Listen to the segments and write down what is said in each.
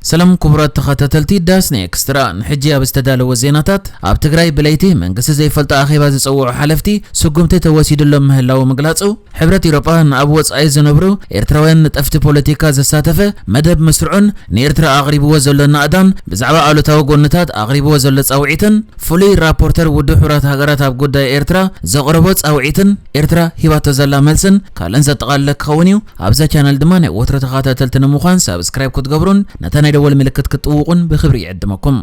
ሰላም ክቡራት ተኸታተልቲ ዳስና ኤክስትራ፣ ንሕጂ ኣብ ዝተዳለወ ዜናታት፣ ኣብ ትግራይ ብለይቲ መንግስቲ ዘይፈልጦ ኣኼባ ዝጸውዑ ሓለፍቲ ስጉምቲ ተወሲድሎም ምህላዉ ምግላጹ፣ ሕብረት ኤውሮጳ ንኣብ ወጻኢ ዝነብሩ ኤርትራውያን ንጠፍቲ ፖለቲካ ዘሳተፈ መደብ ምስርዑን ንኤርትራ ኣቕሪብዎ ዘሎ ናእዳን ብዛዕባ ኣሉታዊ ጎንታት ኣቕሪብዎ ዘሎ ጻውዒትን ፍሉይ ራፖርተር ውድብ ሕቡራት ሃገራት ኣብ ጉዳይ ኤርትራ ዘቕረቦ ጻውዒትን ኤርትራ ሂባቶ ዘላ መልስን ካልእን ዘጠቓለለ ክኸውን እዩ። ኣብዛ ቻነል ድማ ናይ ወትሮ ተኸታተልቲ ንምዃን ሳብስክራይብ ክትገብሩን ነታ ናይ ደወል ምልክት ክትጥውቑን ብኽብሪ ይዕድመኩም።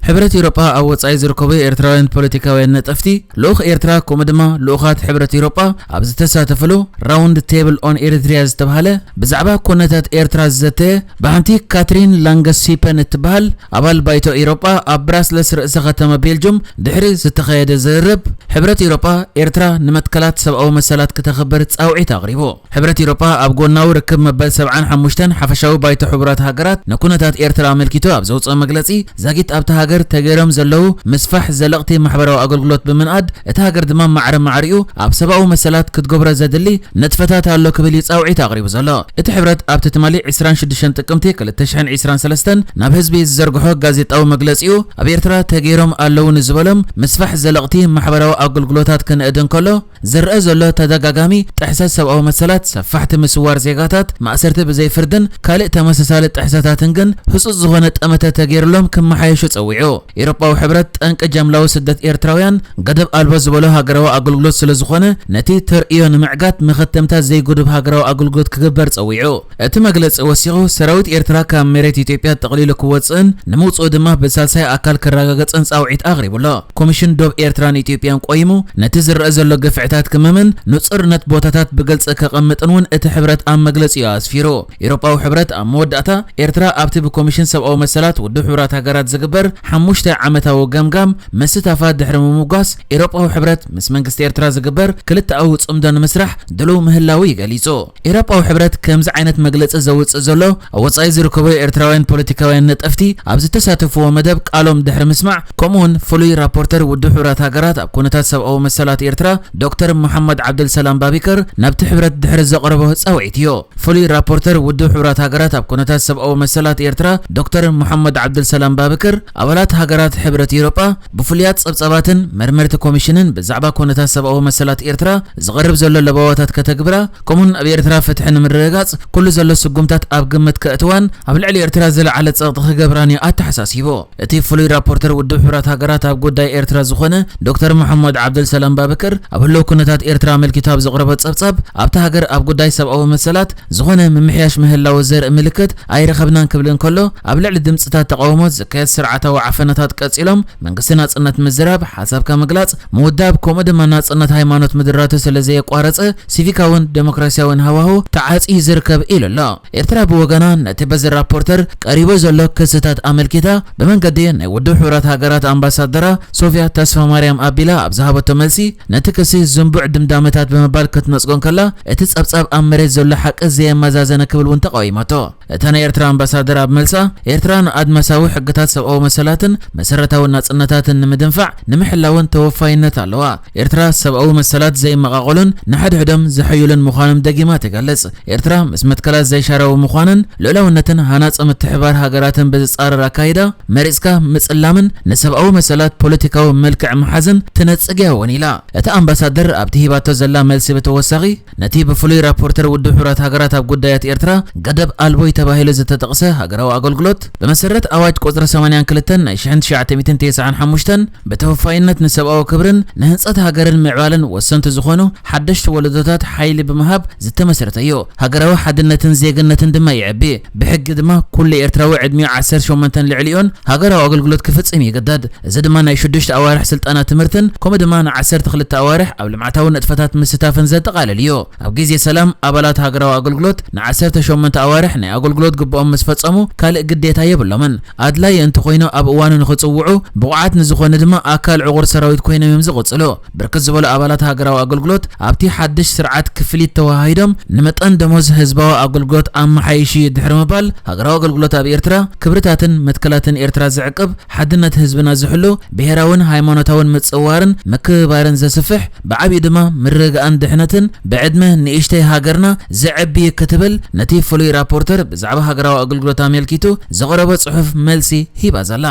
ሕብረት ኤውሮጳ ኣብ ወጻኢ ዝርከቡ ኤርትራውያን ፖለቲካውያን ነጠፍቲ፣ ልኡኽ ኤርትራ ከምኡ ድማ ልኡኻት ሕብረት ኤውሮጳ ኣብ ዝተሳተፍሉ ራውንድ ቴብል ኦን ኤሪትሪያ ዝተባህለ ብዛዕባ ኩነታት ኤርትራ ዝዘተየ ብሓንቲ ካትሪን ላንገሲፐን እትበሃል ኣባል ባይቶ ኤውሮጳ ኣብ ብራስለስ ርእሰ ከተማ ቤልጁም ድሕሪ ዝተኻየደ ዝርርብ፣ ሕብረት ኤውሮጳ ኤርትራ ንመትከላት ሰብኣዊ መሰላት ክተኽብር ጻውዒት ኣቕሪቡ። ሕብረት ኤውሮጳ ኣብ ጎናዊ ርክብ መበል ሰብዓን ሓሙሽተን ሓፈሻዊ ባይቶ ሕቡራት ሃገራት ንኩነታት ኤርትራ ኣመልኪቱ ኣብ ዘውጽኦ መግለጺ፣ ዛጊት ኣብታ ሃገር ተገይሮም ዘለዉ ምስፋሕ ዘለቕቲ ማሕበራዊ ኣገልግሎት ብምንኣድ፣ እታ ሃገር ድማ ማዕረ ማዕሪኡ ኣብ ሰብኣዊ መሰላት ክትገብሮ ዘድሊ ንጥፈታት ኣሎ ክብል እዩ ጻውዒት ኣቕሪቡ ዘሎ። እቲ ሕብረት ኣብቲ ትማሊ ዕስራን ሽዱሽተን ጥቅምቲ ክልተ ሽሕን ዕስራን ሰለስተን ናብ ህዝቢ ዝዘርግሖ ጋዜጣዊ መግለጺኡ፣ ኣብ ኤርትራ ተገይሮም ኣለዉ ንዝበሎም ምስፋሕ ዘለቕቲ ማሕበራዊ ኣገልግሎታት ክነእድ እንከሎ፣ ዝረኣ ዘሎ ተደጋጋሚ ጥሕሰት ሰብኣዊ መሰላት፣ ሰፋሕቲ ምስዋር ዜጋታት፣ ማእሰርቲ ብዘይ ፍርድን ካልእ ተመሳሳሊ ጥሕሰታትን ግን ህጹጽ ዝኾነ ጠመተ ተገይርሎም ክመሓየሹ ጸዊዑ። ኤውሮጳዊ ሕብረት ጠንቂ ጃምላዊ ስደት ኤርትራውያን ገደብ ኣልቦ ዝበሎ ሃገራዊ ኣገልግሎት ስለ ዝኾነ፣ ነቲ ተርእዮ ንምዕጋት መኸተምታ ዘይጉዱብ ሃገራዊ ኣገልግሎት ክግበር ጸዊዑ። እቲ መግለጺ ወሲኹ፣ ሰራዊት ኤርትራ ካብ መሬት ኢትዮጵያ ጠቕሊሉ ክወጽእን ንምውጽኡ ድማ ብሳልሳይ ኣካል ክረጋገጽን ጻውዒት ኣቕሪቡ ኣሎ። ኮሚሽን ዶብ ኤርትራን ኢትዮጵያን ቆይሙ ነቲ ዝረአ ዘሎ ግፍዕታት ክምምን ንጹርነት ቦታታት ብግልጺ ከቐምጥን እውን እቲ ሕብረት ኣብ መግለጺኡ ኣስፊሩ። ኤውሮጳዊ ሕብረት ኣብ መወዳእታ ኤርትራ ኣብቲ ብኮሚሽን ሰብኣዊ መሰላት ውድብ ሕቡራት ሃገራት ዝግበር ሓሙሽተ ዓመታዊ ገምጋም ምስታፋ ድሕሪ ምምጓስ፣ ኤውሮጳዊ ሕብረት ምስ መንግስቲ ኤርትራ ዝግበር ክልተኣዊ ጽምዶ ንምስራሕ ድሉው ምህላዉ እዩ ገሊጹ። ኤውሮጳዊ ሕብረት ከምዚ ዓይነት መግለጺ ዘውጽእ ዘሎ፣ ኣብ ወጻኢ ዝርከቡ ኤርትራውያን ፖለቲካውያን ነጠፍቲ ኣብ ዝተሳተፍዎ መደብ ቃሎም ድሕሪ ምስማዕ፣ ከምኡውን ፍሉይ ራፖርተር ውድብ ሕቡራት ሃገራት ኣብ ኩነታት ሰብኣዊ መሰላት ኤርትራ ዶክተር መሓመድ ዓብደልሰላም ባቢከር ናብቲ ሕብረት ድሕሪ ዘቕረቦ ጻውዒት እዩ። ፍሉይ ራፖርተር ውድብ ሕቡራት ሃገራት ኣብ ኩነታት ሰብኣዊ መሰላት ኤርትራ ዶክተር መሓመድ ዓብደልሰላም ባቢከር፣ ኣባላት ሃገራት ሕብረት ኤውሮጳ ብፍሉያት ጸብጻባትን መርመርቲ ኮሚሽንን ብዛዕባ ኩነታት ሰብኣዊ መሰላት ኤርትራ ዝቐርብ ዘሎ ለበዋታት ከተግብራ፣ ከምኡን ኣብ ኤርትራ ፍትሒ ንምርግጋጽ ኩሉ ዘሎ ስጉምታት ኣብ ግምት ከእትዋን ኣብ ልዕሊ ኤርትራ ዝለዓለ ጸቕጢ ክገብራን እዩ ኣተሓሳሲቡ። እቲ ፍሉይ ራፖርተር ውድብ ሕቡራት ሃገራት ኣብ ጉዳይ ኤርትራ ዝኾነ ዶክተር መሐመድ ዓብደልሰላም ባብክር፣ ኣብ ህልው ኩነታት ኤርትራ ኣመልኪቱ ኣብ ዘቕረቦ ጸብጻብ፣ ኣብታ ሃገር ኣብ ጉዳይ ሰብኣዊ መሰላት ዝኾነ ምምሕያሽ ምህላው ዘርኢ ምልክት ኣይረኸብናን ክብል እንከሎ፣ ኣብ ልዕሊ ድምጽታት ተቓውሞ ዝካየድ ስርዓታዊ ዓፈናታት ቀጺሎም፣ መንግስቲ ናጽነት ምዝራብ፣ ሓሳብካ ምግላጽ፣ ምውዳብ፣ ከምኡ ድማ ናጽነት ሃይማኖት ምድራቱ ስለ ዘየቋረጸ፣ ሲቪካውን ደሞክራሲያውን ሃዋሁ ተዓጽዩ ዝርከብ ኢሉ ኣሎ። ኤርትራ ብወገና ነቲ በዚ ራፖርተር ቀሪቡ ዘሎ ክስታት ኣመልኪታ፣ ብመንገዲ ናይ ውድብ ሕቡራት ሃገራት ኣምባሳደራ ሶፊያ ተስፋማርያም ኣቢላ ኣብ ዝሃበቶ መልሲ፣ ነቲ ክሲ ዝንቡዕ ድምዳመታት ብምባል ክትነጽጎ እንከላ፣ እቲ ጸብጻብ ኣብ መሬት ዘሎ ሓቂ ዘየመዛዘነ ክብል እውን ተቃዊማቶ። እታ ናይ ኤርትራ ኣምባሳደር ኣብ መልሳ፣ ኤርትራ ንኣድማሳዊ ሕግታት ሰብኣዊ መሰላትን መሰረታዊ ናጽነታትን ንምድንፋዕ ንምሕላውን ተወፋይነት ኣለዋ። ኤርትራ ሰብኣዊ መሰላት ዘይመቓቐሉን ንሓድሕዶም ዘሐዩሉን ምዃኖም ደጊማ ትገልጽ። ኤርትራ ምስ መትከላት ዘይሻራዊ ምዃንን ልኡላውነትን ሃናጺ ምትሕብባር ሃገራትን ብዝጻረር ኣካይዳ መሪጽካ ምጽላምን ንሰብኣዊ መሰላት ፖለቲካዊ መልክዕ ምሓዝን ትነጽግ እያ እውን ኢላ። እታ ኣምባሳደር ኣብቲ ሂባቶ ዘላ መልሲ ብተወሳኺ፣ ነቲ ብፍሉይ ራፖርተር ውድብ ሕቡራት ሃገራት ኣብ ጉዳያት ኤርትራ ገደብ ኣልቦይ ተባሂሉ ዝተጠቕሰ ሃገራዊ ኣገልግሎት፣ ብመሰረት ኣዋጅ ቁጽሪ ሰማንያን ክልተን ናይ ሽሕን ትሽዓተ ሚእትን ተስዓን ሓሙሽተን፣ ብተወፋይነት ንሰብኣዊ ክብርን ንህንጸት ሃገርን ምዕባለን ወሰንቲ ዝኾኑ ሓደሽቲ ወለዶታት ሓይሊ ብምሃብ ዝተመስረተ እዩ። ሃገራዊ ሓድነትን ዜግነትን ድማ ይዕቢ። ብሕጊ ድማ ኩሉ ኤርትራዊ ዕድሚኡ ዓሰርተ ሸሞንተን ልዕሊኡን ሃገራዊ ኣገልግሎት ክፍጽም ይግደድ። እዚ ድማ ናይ ሽዱሽተ ኣዋርሕ ስልጠና ትምህርትን ከምኡ ድማ ንዓሰርተ ክልተ ኣዋርሕ ኣብ ልምዓታዊ ንጥፈታት ምስታፍን ዘጠቓልል እዩ። ኣብ ግዜ ሰላም ኣባላት ሃገራዊ ኣገልግሎት ንዓሰርተ ሸሞንተ ኣዋርሕ ናይ ኣገልግሎት ግብኦም ምስ ፈጸሙ ካልእ ግዴታ የብሎምን። ኣድላዪ እንተኾይኑ ኣብ እዋኑ ንኽጽውዑ፣ ብቑዓት ንዝኾነ ድማ ኣካል ዕቑር ሰራዊት ኮይኖም እዮም ዝቕጽሉ። ብርክት ዝበሉ ኣባላት ሃገራዊ ኣገልግሎት ኣብቲ ሓድሽ ስርዓት ክፍሊት ተወሃሂዶም ንመጠን ደሞዝ ህዝባዊ ኣገልግሎት ኣመሓይሹ እዩ ድሕሪ ምባል፣ ሃገራዊ ኣገልግሎት ኣብ ኤርትራ ክብርታትን መትከላትን ኤርትራ ዝዕቅብ፣ ሓድነት ህዝብና ዝሕሉ፣ ብሄራውን ሃይማኖታውን ምጽውዋርን ምክብባርን ዘስፍሕ፣ ብዓቢኡ ድማ ምርግጋእን ድሕነትን ብዕድመ ንእሽተይ ሃገርና ዘዕቢ እዩ ክትብል ነቲ ፍሉይ ራፖርተር ብዛዕባ ሃገራዊ ኣገልግሎት ኣመልኪቱ ዘቕረቦ ጽሑፍ መልሲ ሂባ ዘላ።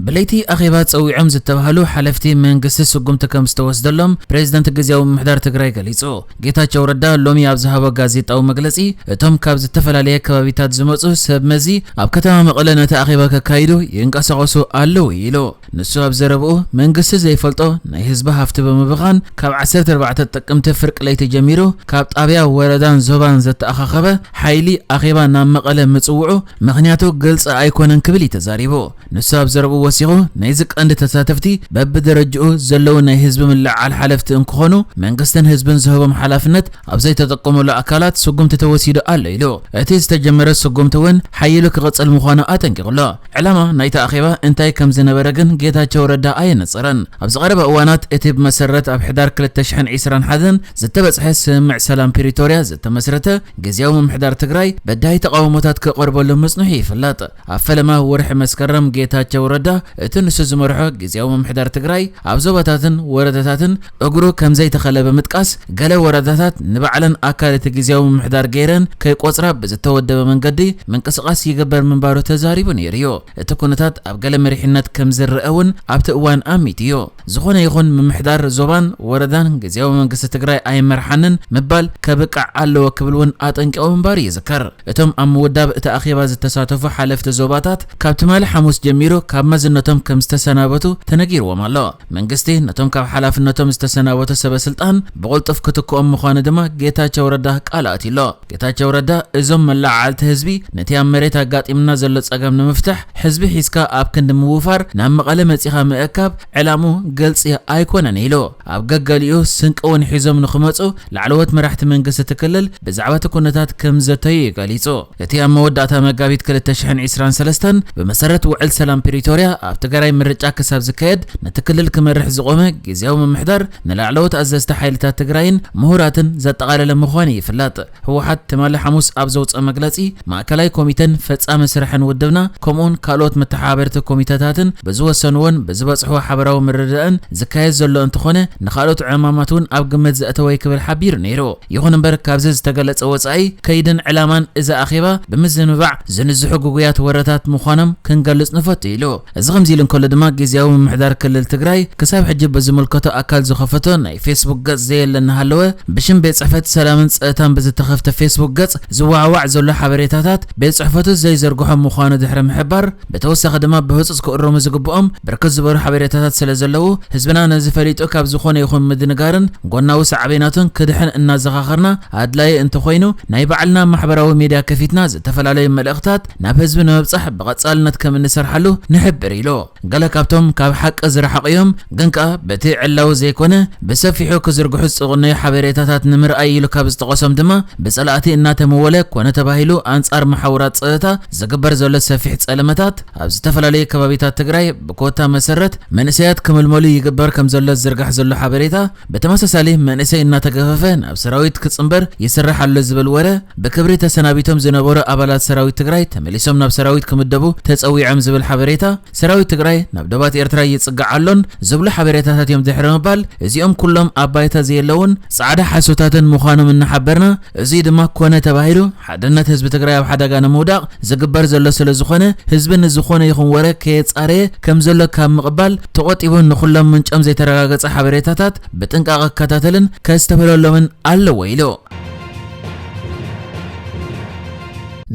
ብለይቲ ኣኼባ ጸዊዖም ዝተባህሉ ሓለፍቲ መንግስቲ ስጉምቲ ከም ዝተወስደሎም ፕሬዝደንት ግዝያዊ ምምሕዳር ትግራይ ገሊጹ። ጌታቸው ረዳ ሎሚ ኣብ ዝሃቦ ጋዜጣዊ መግለጺ፣ እቶም ካብ ዝተፈላለየ ከባቢታት ዝመጹ ሰብ መዚ ኣብ ከተማ መቐለ ነቲ ኣኼባ ከካይዱ ይንቀሳቐሱ ኣለዉ ኢሉ። ንሱ ኣብ ዘረብኡ፣ መንግስቲ ዘይፈልጦ ናይ ህዝቢ ሃፍቲ ብምብኻን ካብ ዓሰርተ ኣርባዕተ ጥቅምቲ ፍርቂ ለይቲ ጀሚሩ ካብ ጣብያ፣ ወረዳን ዞባን ዘተኣኻኸበ ሓይሊ ኣኼባ ናብ መቐለ ምጽውዑ ምኽንያቱ ግልጺ ኣይኮነን ክብል እዩ ተዛሪቡ። ንሱ ኣብ ዘረብኡ ወሲኹ፣ ናይዚ ቀንዲ ተሳተፍቲ በብደረጅኡ ዘለዉ ናይ ህዝቢ ምልዕዓል ሓለፍቲ እንክኾኑ፣ መንግስትን ህዝብን ዝህቦም ሓላፍነት ኣብ ዘይተጠቀመሉ ኣካላት ስጉምቲ ተወሲዱ ኣሎ ኢሉ። እቲ ዝተጀመረ ስጉምቲ እውን ሓይሉ ክቕጽል ምዃኑ ኣጠንቂቑ ኣሎ። ዕላማ ናይቲ ኣኼባ እንታይ ከም ዝነበረ ግን ጌታቸው ረዳ ኣየነጸረን። ኣብ ዝቐረበ እዋናት እቲ ብመሰረት ኣብ ሕዳር ክልተ ሽሕን ዕስራን ሓደን ዝተበጽሐ ስምምዕ ሰላም ፕሪቶርያ ዝተመስረተ ግዝያዊ ምምሕዳር ትግራይ በዳሂ ተቓውሞታት ክቐርበሉ ምጽንሑ ይፍለጥ። ኣብ ፈለማ ወርሒ መስከረም ጌታቸው ረዳ እቲ ንሱ ዝመርሖ ግዝያዊ ምምሕዳር ትግራይ ኣብ ዞባታትን ወረዳታትን እግሩ ከም ዘይተኸለ ብምጥቃስ፣ ገለ ወረዳታት ንባዕለን ኣካል እቲ ግዝያዊ ምምሕዳር ገይረን ከይቆጽራ ብዝተወደበ መንገዲ ምንቅስቓስ ይግበር ምንባሩ ተዛሪቡ ነይሩ እዩ። እቲ ኩነታት ኣብ ገለ መሪሕነት ከም ዝረአ እውን ኣብቲ እዋን ኣሚቱ እዩ። ዝኾነ ይኹን ምምሕዳር ዞባን ወረዳን ግዝያዊ መንግስቲ ትግራይ ኣይመርሓንን ምባል ከብቅዕ ኣለዎ ክብል እውን ኣጠንቂቑ ምንባሩ ይዝከር። እቶም ኣብ ምውዳብ እቲ ኣኼባ ዝተሳተፉ ሓለፍቲ ዞባታት ካብ ትማሊ ሓሙስ ጀሚሩ ካብ መዝነቶም ከም ዝተሰናበቱ ተነጊርዎም ኣሎ። መንግስቲ ነቶም ካብ ሓላፍነቶም ዝተሰናበቱ ሰበ ስልጣን ብቕልጡፍ ክትክኦም ምዃኑ ድማ ጌታቸው ረዳ ቃል ኣትዩ ኣሎ። ጌታቸው ረዳ፣ እዞም መለዓዓልቲ ህዝቢ ነቲ ኣብ መሬት ኣጋጢምና ዘሎ ጸገም ንምፍታሕ ህዝቢ ሒዝካ ኣብ ክንዲ ምውፋር ናብ መቐለ መጺኻ ምእካብ ዕላምኡ ግልጺ ኣይኮነን ኢሉ። ኣብ ገገሊኡ ስንቂ እውን ሒዞም ንኽመጹ ላዕለዎት መራሕቲ መንግስቲ እቲ ክልል ብዛዕባ እቲ ኩነታት ከም ዘተዩ እዩ ገሊጹ። እቲ ኣብ መወዳእታ መጋቢት ክልተ ሽሕን ዕስራን ሰለስተን ብመሰረት ውዕል ሰላም ፕሪቶርያ ኣብ ትግራይ ምርጫ ክሳብ ዝካየድ ነቲ ክልል ክመርሕ ዝቖመ ግዝያዊ ምምሕዳር ንላዕለዎት ኣዘዝቲ ሓይልታት ትግራይን ምሁራትን ዘጠቓለለ ምዃኑ ይፍለጥ። ህወሓት ትማሊ ሓሙስ ኣብ ዘውፅኦ መግለፂ፣ ማእከላይ ኮሚተን ፈፃሚ ስራሕን ውድብና ከምኡውን ካልኦት መተሓባበርቲ ኮሚተታትን ብዝወሰንዎን ብዝበፅሕዎ ሓበራዊ ምርድዳእን ዝካየድ ዘሎ እንተኾነ፣ ንኻልኦት ዕማማት እውን ኣብ ግምት ዘእተወ ክብል ሓቢሩ ነይሩ። ይኹን እምበር፣ ካብዚ ዝተገለፀ ወፃኢ ከይድን ዕላማን እዚ ኣኼባ ብምዝንባዕ ዝንዝሑ ግጉያት ወረታት ምዃኖም ክንገልፅ ንፈቱ ኢሉ። እዚ ከምዚ ኢሉ እንከሎ ድማ፣ ግዝያዊ ምምሕዳር ክልል ትግራይ ክሳብ ሕጂ ብዝምልከቶ ኣካል ዝኸፈቶ ናይ ፌስቡክ ገፅ ዘየለ እናሃለወ፣ ብሽም ቤት ጽሕፈት ሰላምን ጸጥታን ብዝተኸፍተ ፌስቡክ ገጽ ዝወዓዋዕ ዘሎ ሓበሬታታት ቤት ጽሕፈቱ ዘይዘርግሖ ምዃኑ ድሕሪ ምሕባር፣ ብተወሳኺ ድማ ብህጹጽ ክእረሙ ዝግብኦም ብርክት ዝበሉ ሓበሬታታት ስለ ዘለዉ፣ ህዝብና ነዚ ፈሊጡ ካብ ዝኾነ ይኹን ምድንጋርን ጎናዊ ሳዕቤናቱን ክድሕን እናዘኻኸርና፣ ኣድላዪ እንተኾይኑ ናይ ባዕልና ማሕበራዊ ሚድያ ከፊትና ዝተፈላለዩ መልእኽታት ናብ ህዝቢ ንምብጻሕ ብቐጻልነት ከም እንሰርሓሉ ንሕብር ኢሉ። ገለ ካብቶም ካብ ሓቂ ዝረሓቑ እዮም፣ ግን ከኣ በቲ ዕላዊ ዘይኮነ ብሰፊሑ ክዝርግሑ ዝጽቕነዩ ሓበሬታታት ንምርኣይ ኢሉ ካብ ዝጠቐሶም ድማ፣ ብጸላእቲ እናተመወለ ኮነ ተባሂሉ ኣንጻር መሓውራት ጸጥታ ዝግበር ዘሎ ሰፊሕ ጸለመታት፣ ኣብ ዝተፈላለዩ ከባቢታት ትግራይ ብኮታ መሰረት መንእሰያት ክምልመሉ ይግበር ከም ዘሎ ዝዝርጋሕ ዘሎ ሓበሬታ፣ ብተመሳሳሊ መንእሰይ እናተገፈፈ ናብ ሰራዊት ክጽንበር ይስራሕ ኣሎ ዝብል ወረ፣ ብክብሪ ተሰናቢቶም ዝነበሩ ኣባላት ሰራዊት ትግራይ ተመሊሶም ናብ ሰራዊት ክምደቡ ተጸዊዖም ዝብል ሓበሬታ፣ ሰራዊት ትግራይ ናብ ዶባት ኤርትራ ይጽጋዕ ኣሎን ዝብሉ ሓበሬታታት እዮም ድሕሪ ምባል፣ እዚኦም ኩሎም ኣብ ባይታ ዘየለውን ጻዕዳ ሓሶታትን ምዃኖም እናሓበርና፣ እዚ ድማ ኮነ ተባሂሉ ሓድነት ህዝቢ ትግራይ ኣብ ሓደጋ ንምውዳቕ ዝግበር ዘሎ ስለ ዝኾነ፣ ህዝቢ ንዝኾነ ይኹን ወረ ከየጻረየ ከም ዘሎ ካብ ምቕባል ተቖጢቡ፣ ንኹሎም ምንጮም ዘይተረጋገጸ ሓበሬታታት ብጥንቃቐ ክከታተልን ከስተብህለሎምን ኣለዎ ኢሉ።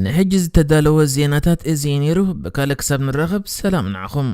ንሕጂ ዝተዳለወ ዜናታት እዚ እዩ ነይሩ። ብካልእ ክሳብ ንራኸብ፣ ሰላም ንዓኹም።